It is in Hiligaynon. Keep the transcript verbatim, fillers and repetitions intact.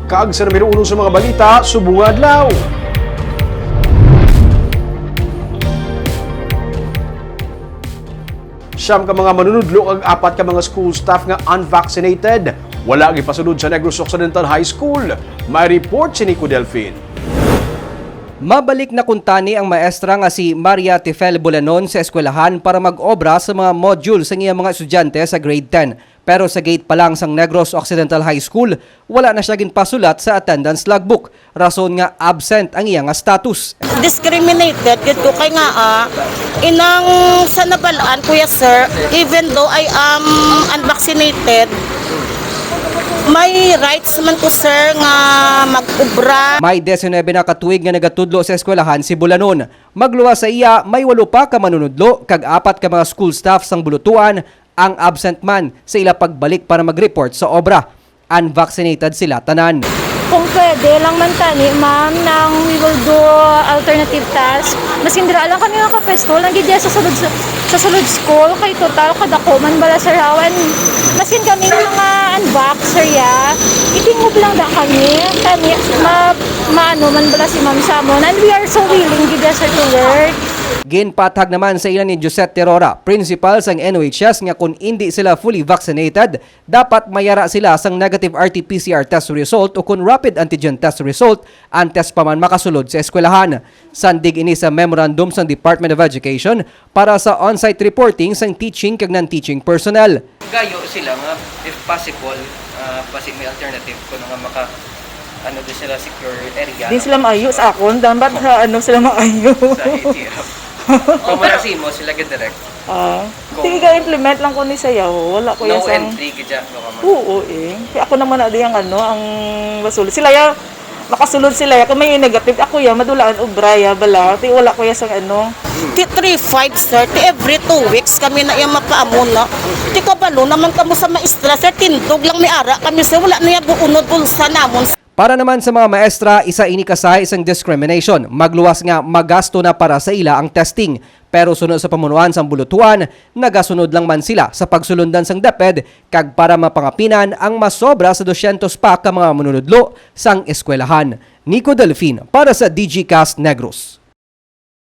Kag sa numero uno sa mga balita, subong nga adlaw. Siyam ka mga manunudlo kag apat ka mga school staff nga unvaccinated wala gipasulod sa Negros Occidental High School. May report si Nico Delfin. Mabalik na kuntani ang maestra nga si Maria Tifel Bulanon sa eskwelahan para mag-obra sa mga module sa iyang mga estudyante sa grade ten. Pero sa gate pa lang sang Negros Occidental High School, wala na siya ginpasulat sa attendance logbook, rason nga absent ang iya nga status. Discriminated gid ko kay nga, ah, inang sa nabalaan, Kuya Sir, even though I am unvaccinated, may rights man ko, sir, nga mag-obra. May diecinuebe na ka tuig nga nagatudlo sa eskwelahan si Bulanon. Magluwas sa iya, may walo pa ka manunudlo kag apat ka mga school staff sang Bulutuan ang absent man sa ila pagbalik para mag-report sa obra. Unvaccinated sila tanan. Kung pwede lang man tani, ma'am, nang we will do alternative task. Maski dira lang kami makapwesto, lang gid sa sulod, sa sulod school, kay total kadako man bala, sir, hawan. Maskin kami nga mga unvax, sir, ya, itingob lang da kami. Kami, ma-, maano man bala si ma'am sa amon. And we are so willing gid, sir, to work. Ginpathag naman sa ila ni Josette Terora, principal sang N O H S, nga kon indi sila fully vaccinated, dapat mayara sila sang negative R T P C R test result o kon rapid antigen test result antes pa man makasulod sa eskwelahan. Sandig ini sa memorandum sang Department of Education para sa on-site reporting sang teaching kag non-teaching personnel. Gayo sila nga, if possible, ah, basi may alternative kuno nga maka, ano, di sila secure area. Di sila maayo sa akon, dapat sa ano sila maayo. Sa A T F. Kung wala sa imo, sila gadirect. Ah, Kung sige ka implement lang ko ni sayaw. Wala ko no yang sang entry ka dyan, no, ka man. Oo, eh. Kaya ako naman na di ang ano, ang masulod. Sila ya, makasulod sila ya. Kung may negative, ako ya, madulaan obra ya, bala. Ti wala ko ya sang ano. Ti three five, sir. Ti every two weeks kami na iya mapaamuna. Ti kabalo naman kamo sa maestra, sir. Tindog lang may ara kami, sir. Wala na iya buunod bulsa namon. Para naman sa mga maestra, isa ini ka sahi sang discrimination. Magluwas nga magasto na para sa ila ang testing. Pero suno sa pamunuan sang Bulutuan, nagasunod lang man sila sa pagsulundan sang DepEd kag para mapangapinan ang masobra sa dosyentos pa ka mga manunudlo sang eskwelahan. Nico Delfin para sa Digicast Negros.